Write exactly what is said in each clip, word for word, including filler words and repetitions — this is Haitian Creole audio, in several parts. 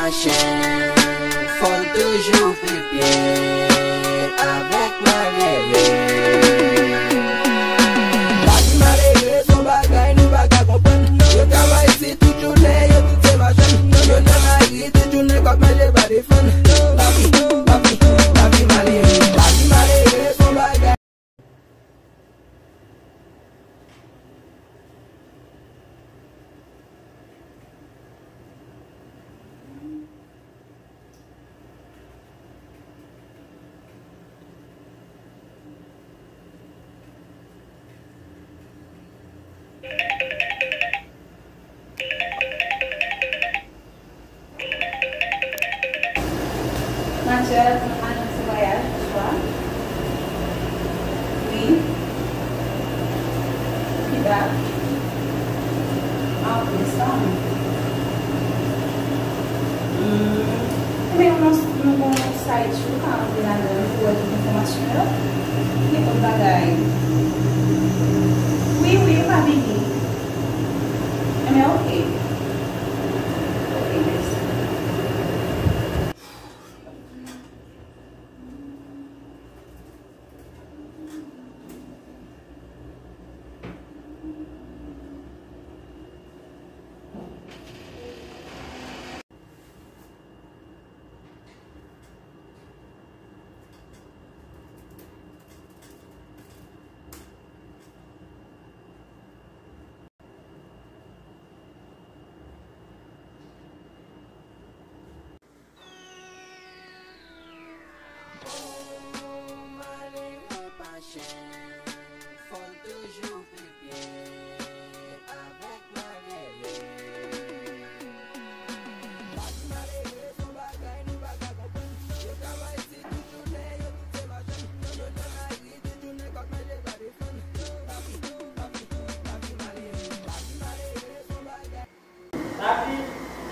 Chen, fò n toujou pipye avèk malere. Lavi malere se yon bagay nou pa ka konprann. Yo travay isit tout jounen, yo tout se machann. Yo nan lari tout jounen, k ap manje pa defann. Lavi, lavi, lavi malere, lavi malere se yon bagay. Matjèl, nou ajans vwayaj, bonswa. Wi. Ki dat? Ah, pou desanm. Hmm. Ebyen, nou, nou gon site ou ka antre ladan l pou wè tout enfòmasyon yo. Gen tout bagay. Wi, wi, yo ka vini. Ebyen, oke. Oke, mèsi.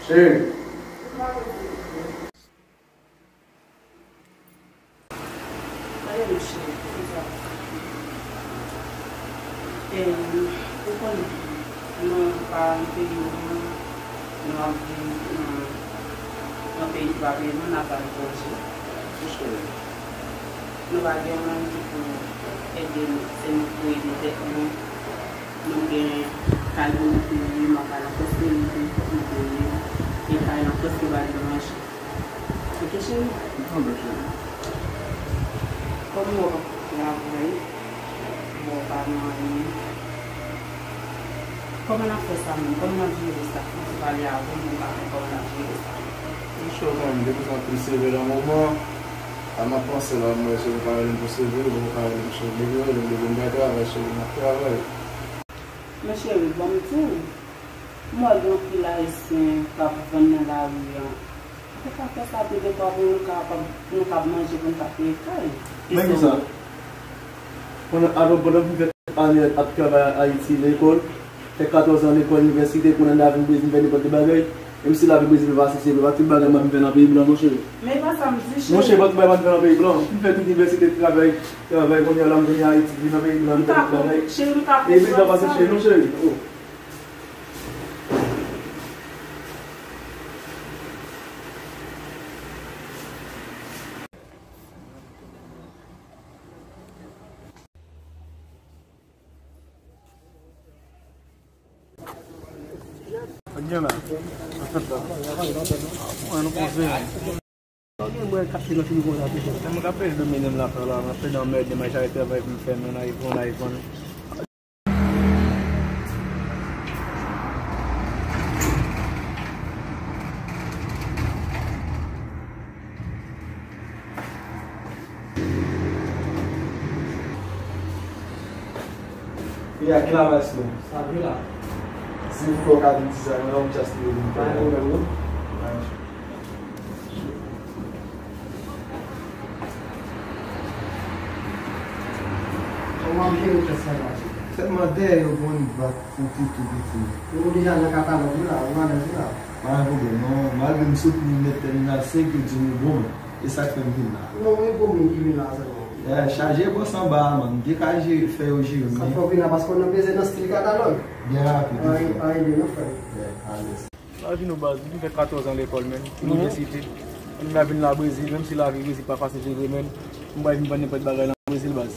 Cheri. Gade m cheri, poukisa? Em, ou konnen, nou pa nan peyi nou, nou ap viv nan, nan peyi ki pa peyi nou, n ap al pòche. Wi cheri. Nou pa gen moun ki pou ede nou, se nou pou ede tèt nou. Nou gen kay pou nou peye, m ap al nan pòs peye pou nou peye, gen kay nan pòs ki ba nou manje. Ok, cheri? Anben, cheri. Kòm ou wè w pa travay, ou wè w pa nan anyen, kòman n ap fè sa menm? Kòman n ap jere sa? Mwen te pale avè w, mwen pa konn kòman n ap jere sa. Wi cheri, ou konnen, depi sa plis seve nan moman, a m ap panse la, m wè cheri pa rele m pou seve, ou pa rele m cheri, depi rele m, depi m bay travay, cheri, m ap travay. Men cheri, ban m di w, m wè gen anpil Ayisyen k ap vann nan lari a. Ou te ka fè sa tou de twa pou nou kapab, pou nou kab manje, pou nou ka peye kay. Men kisa? Pandan, alò, pandan m fè ane ap travay Ayiti, lekòl, fè katòz an lekòl, inivèsite, kounye a lavi m bezwen fè nenpòt de bagay. Menm si lavi bezwen pase, se pa tout bagay m ap fè nan peyi blan, monchè. Men e pa sa m di, cheri. Monchè, pa tout bagay m ap fè nan peyi blan. M fè tout inivèsite, travay, travay, kounye a la m vini Ayiti, vin nan peyi blan, m fè tout bagay. Cheri, m ka konprann sa. E peyi blan pa se cheri, non, cheri. Oh. Sa k gen la? Sa k fèt la? Mwen, nou konze. Sa w gen bwè kat ki nan figi konsa tou, chèf? Sa mwen ka peye domine m la fè la, m ap pede anmède m, ay travay pou m fè, men n a iPhone, iPhone. Eya, ki la va sinon? Sa vre la. Si fò ka vin di sa, mwen yon chans li vin fè. Pa gen pwoblèm, non. Kòman w ap jere kès sa la? Sèlman dèyè yo gon vag pou tou, tou piti. Yo deja nan katalòg wi la, ou alèz wi la. Pa gen pwoblèm non, malgre m sot nan tèminal senk, yo di m ou bon, e sa k fè m vin la. Non, e gwo moun ki vin la sèlman. Yeah, chaje bòs anba a, man. M te ka jere, fè yo jere m. Sa fè w vin la, paske w nan bezwen nan stil katalòg. Byen rapid, wi, frè. Pa rele non, frè m. Yeah, alèz. Lavi nou baz, m fin fè katòz an lekòl, menn, inivèsite. M la vin la Brezil, menm si lavi Brezil pa fasil se vre, menn, m pa vin vann nenpòt bagay nan Brezil, baz.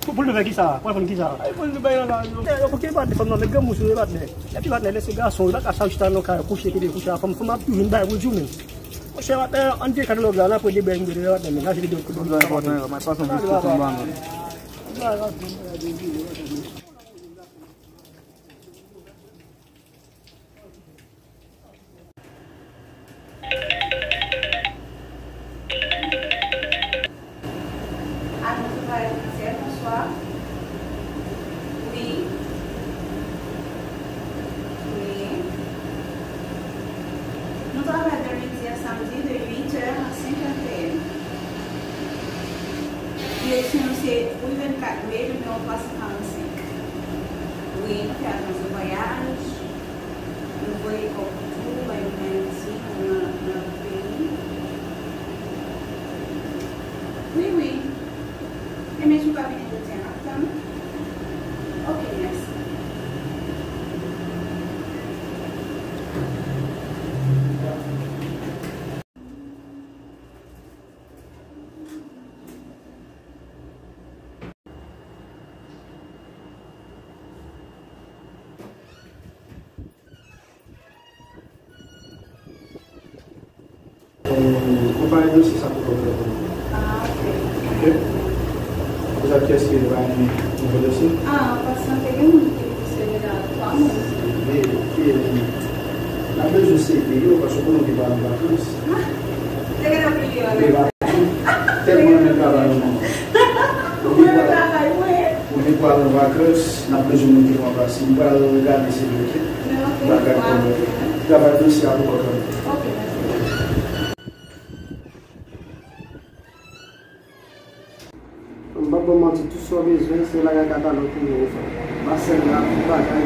Pou, pou l te fè kisa? Pou l vann kisa? Ay, pou l te bay nan lari yo. Eh, yo kote patnè fanm nan, met granmoun sou yo, patnè. Epi patnè, lè se gason, yo pa ka sa chita nan kay, kouche, kite kouche a fanm, fanm ap toujou bay pou di w, menn. Monchè, patnè, ann veye katalòg la, n ap wè de bèl, de bèl, patnè, menn. Lage de bèl kote. Sa enpòtan, yo, mwen pase yon ti kout men ba nou. Alo, Touparisantye, bonswa. Wi. Wi. Nou travay de lendi a samdi de uit è a senkant è. Direksyon nou se rue vennkat me, nimewo twa san karannsenk. Wi, nou fè ajans de vwayaj. Nou voye kòb tou, bay moun Ayiti, moun nan, nan lòt peyi. Wi, wi. Enben, si w ka vini jodi a, n ap tann ou. Oke, mèsi. Ou pa endosi sa pou kontrè pou nou. Ah, ok. Ok? Apre sa, kiyès ki pa renmen nouvo dosye? Ah, paske te gen moun ki sere la twa moun. Men, ki, n ap bezwen sere yo, paske konnen ou te pa nan vakans. Ah, te gen anpil yo. Te vakans. Tèlman renmen travay yo, manman. Ou te pral, ou te pral an vakans, n ap bezwen moun ki pran plas. M pral gade se mwen ki bagay kòman travay dosye a pou kòman. M p ap ba w manti, tout sa w bezwen, se la kay katalòg ki gen, frè. Pa sèl la, tout bagay.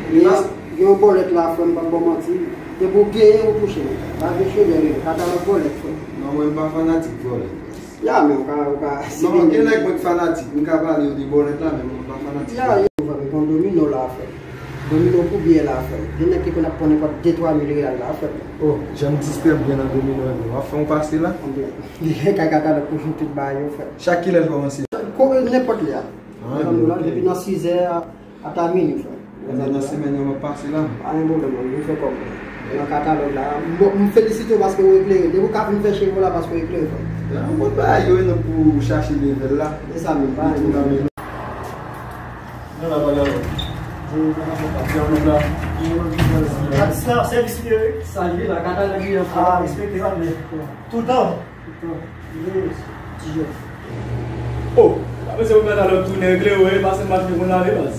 Gen, gen yon bòlèt la, frè, m p ap ba w manti. Depi w genyen, ou touche. Pa vin chonje, katalòg bòlèt, frè. Non, mwen, m pa fanatik bòlèt. Ya, men ou ka, ou ka, si non, gen nèg mwen k fanatik, m ka pale yo de bòlèt la, men mwen pa fanatik. Ya, yo, frè, men konn domino la, frè. Domino pou biyè la, frè. Gen nèg ki konn ap pran nenpòt de twa mil reyal la, frè. Oh, jan m distrè m byen nan domino an, w ap fè yon pase la? Konbyen? Li gen kay katalòg pou jwenn tout bagay yo, frè. Chak kilè l kòmanse? Ko, nenpòt lè a. Ah, ok. Depi nan sizè a, ata mini, frè. Ebyen, nan semèn yo, m ap pase la. Pa gen pwoblèm, non, nou fè kòb. Nan katalòg la, m, m felisite w paske w eklere. Depi w ka vin fè cheve w la paske w eklere, frè. Nan, bon bagay yo, non, pou chache level la. Se sa menm, pa gen pwoblèm. Atis la, sèvis li ye, wi. Sa li la, katalòg li an fò. Ah, respekte sa, men. Toutan. Oh, pa panse pou katalòg tounen regle yo, e pa sèl machin konn lave, baz.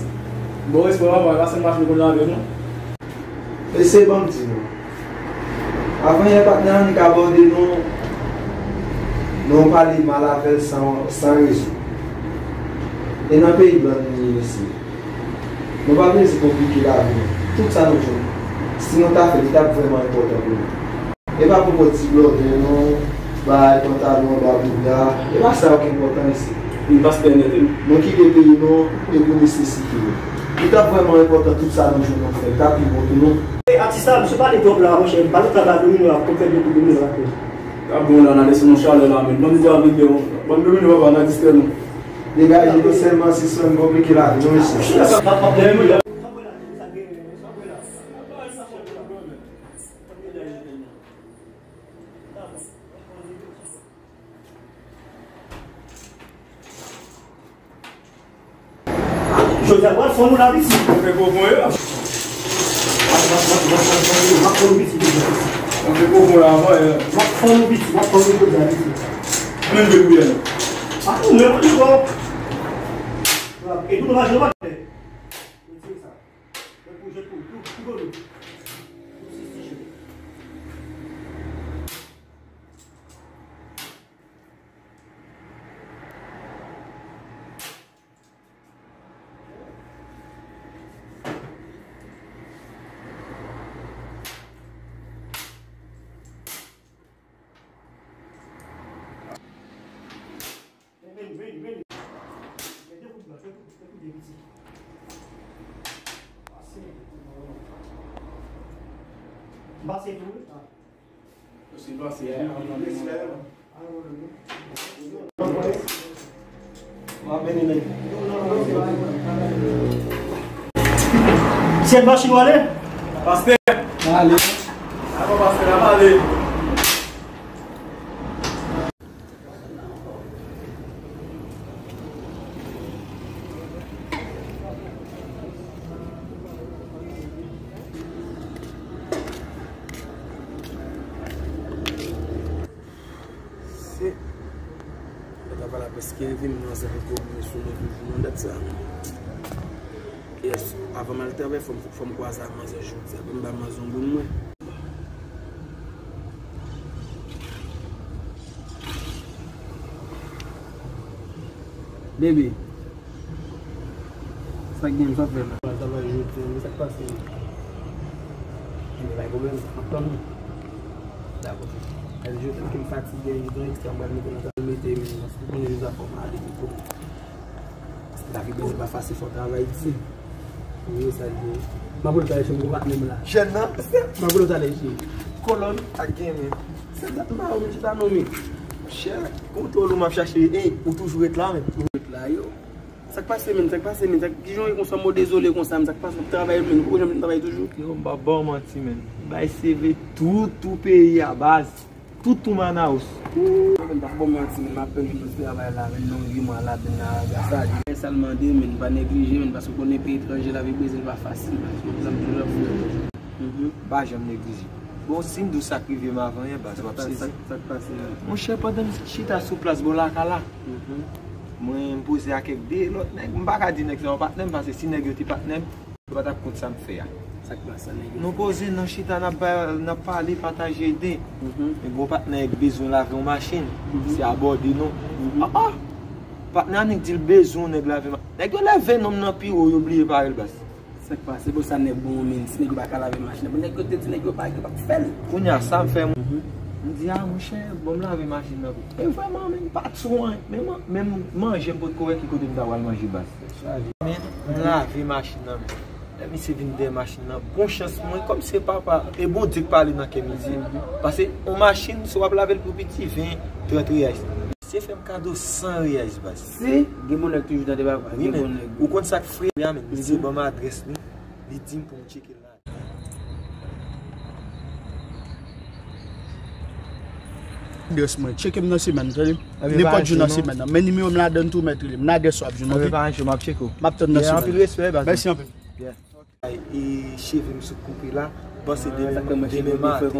Bon respè, papa, e pa sèl machin konn lave, non. Mesye, ban m di nou. Avan yè patnè Annik abòde nou, nou pale mal avè l san, san rezon. E nan peyi blan nou ye, mesye. Nou pa bezwen konplike lavi nou. Tout sa nou jwenn. Si nou ta fè l, li t ap vrèman enpòtan pou nou. E pa pou kòb ti blòdè non, bay pantalon anba bouda, e pa sa yo ki enpòtan isit. Vin pastè nèt, wi. Nou kite peyi nou e pou nesesite yo. Li t ap vrèman enpòtan tout sa nou jwenn nou fè l, t ap pi bon pou nou. E atis la, misye pale twòp la, monchè, ba nou kat la domino a, pou fè de kou domino la. T ap bon la, n a lese nou chalè la, men. Ban m di a vin de, ban m domino papa, n a distrè nou. Degaje nou sèlman, si sèl konplike lavi nou, mesye. Jodi a, w ap fon nou la, pitit. Mwen fè kòkon yo. W ap fon nou, pitit. Mwen fè kòkon yo avan, yo. W ap fon nou, pitit. W ap fon nou jodi a, pitit. Mwen fè kouyè, non. A, ou menm, ou di kò. E tou nou mache, nou pa fè. Retire sa. Jèt pou, jèt pou, tou, tou, tou. Tou sis ti jèt. Vini, vini, vini. Mete kout blan, fè kout, fè kout de piti. M pase tou wi. Syèl machin w ale? Pastè. Ale. Avan pastè, n ap ale. Se. Lè travay la prèske rive, men nou ansanm pou nou sou nou toujou nan dat sa. Yes, avan m al travay, fò m, fò m kwaze ak manzè jodi a, pou m ba manzè yon bon mwen. Bebe, sa k gen, sa fè la? Sa va jodi a, men sa k pase? Enben, pa gen pwoblèm, m ap tann ou. Dakò. Al jodi a, ke m fatige, jodi a, ekstra, m pral mete nan travay, mete, men, paske ou konnen jodi a fò m ale, pito. Paske lavi bezwen pa fasil, fò w travay di. Wi, sa l ye. M ap voye w talè cheri, m gon patnè m la. Jèn nan? M ap voye w talè cheri. Kolòn ak gen men. Se dat m pa wè, men chita non men. Monchè, kontwòl ou m ap chache. Ey, ou toujou ret la men. Ou ret la yo. Sa k pase men, sa k pase men, sa k, kijan w ye konsa, m dezole konsa men, sa k pase, w ap travay men, ou janm travay toujou? Yo, m pa ba w manti men. Bay C V tout, tout peyi a baz. Tout tou Manaus. Mwen menm pa bon manti, men m ap pèdi tout travay la, men nan yon mwa ladan nan Arabi Saoudite. Men sa l mande, men pa neglije, men paske w konnen peyi etranje lavi Brezil pa fasil, men se pou sa m toujou ap fè. Mhm. Pa janm neglije. Bon, si m di w sa k rive m avan yè, baz, w ap sezi. Sa k pase la? Monchè, pandan m chita sou plas bò lakay la, mhm, mwen m poze ak kèk de lòt nèg, m pa ka di nèg sa yo patnè m, paske si nèg yo te patnè m, yo pa t ap konn sa m fè a. Sa k pase, nèg yo? Nou poze, nou chita, n ap ba, n ap pale, pataje ide. Mhm. Men gon patnè k bezwen lave yon machin. Mhm. Se abòde non. Mhm. Ah, ah! Patnè annik di l bezwen yon nèg lave ma-, nèg yo leve nonm nan pi wo, yo bliye pare l baz. Sa k pase? Bon, sa nèg bon men, si nèg yo pa ka lave machin nan, bon, nèg yo te di nèg yo pa, yo p ap fè l. Kounye a, sa m fè, m, mhm, m di, a, monchè, bon, m lave machin nan pou. E vrèman, men, pa twò, men, men, men manje, m potko wè ki kote m ta pral manje baz. Men, m lave machin nan, men. Lè misye vin dèyè machin nan, bon chans mwen, kòm se papa, e Bondye k pale nan kè m, li di, paske yon machin, si w ap lave l pou piti, ven, trant reyal. Misye fè m kado san reyal, baz. Si, gen bon nèg toujou tande papa, wi, gen men bon nèg. Ou konn sa k fre a, men, misye ban m adrès li, li di m pou m tcheke l la. Adrès mwen, tcheke m nan semèn, tande? Nenpòt jou nan semèn nan. Men nimewo m ladan tou, mèt rele m. Nan adrès w ap jwenn, ok? M ap tann nan semèn. Anpil respè, baz. Mèsi anpil. Yeah. E cheve m sot koupe la, panse demen, demen maten,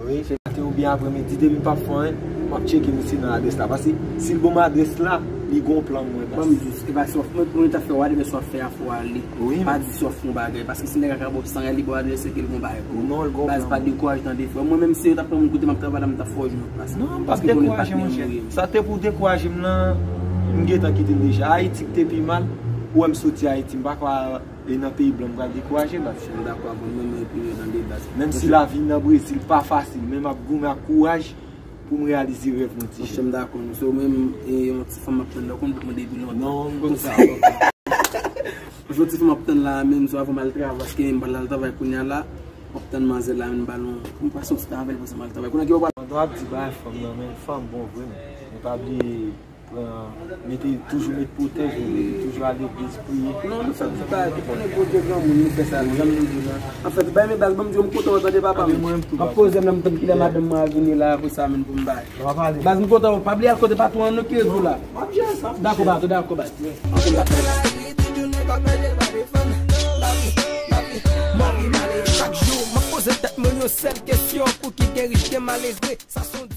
wi, maten oubyen aprèmidi, depi m p ap fè anyen, m ap tcheke misye nan adrès la. Paske si l ban m adrès la, li gon plan mwen, baz. Ban m jis, e pa si w ap, mwen, mwen ta fè w ale, men si w ap fè a fè w ale. Wi. Pa di si w ap fè yon bagay, paske si nèg la ka ba w san riyal, li ba w adrès li, ke l gon bagay pou ou. Non, l gon plan. Baz, pa dekouraje tande frè. Mwen menm, si yo t ap pran moun kote m ap travay la, m t ap fè w jwenn yon plas. Non, m p ap dekouraje, monchè. Sa te pou dekouraje m nan, m gentan kite l deja. Ayiti k te pi mal, ou wè m soti Ayiti, m pa ka e nan peyi blan m pral dekouraje, baz. M dakò avè w, mwen menm epi yo tande, baz. Menm si lavi nan Brezil pa fasil, men m ap goumen ak kouraj pou m reyalize rèv mwen, ti jèn. Monchè, m dakò, men se ou menm, e, yon ti fanm m ap tann la, ou konn bout mwen depi lontan. Non, m konn sa. Yon ti fanm m ap tann la, menm sou avan m al travay, paske m pral al travay kounye a la, m ap tann manzè la, men m pral, m pase yon ti tan avè l, pou sa m al travay. Kounye a ki w ap. Pandan w ap di bagay fanm nan, men fanm bon vre, men. Men pa bliye Pran, mete, toujou met pwotèj ou, mete toujou al legliz priye. Non, nou fè tout bagay, tout konnen Bondye granmoun, nou fè sa, janm nou di non. Anfèt, bay men baz, ban m di w, m kontan w tande papa m. M ap poze m la, m tann kilè madanm mwen a vini la, apre sa, menm pou m bay. Baz, m kontan w, pa bliye al kote patwon an, non, ki ret di w la. M ap jere sa, monchè. Dakò, patwon, dakò, baz. Chak jou, m ap poze tèt mwen yon sèl kesyon, pouki gen rich, gen malere? Sa se yon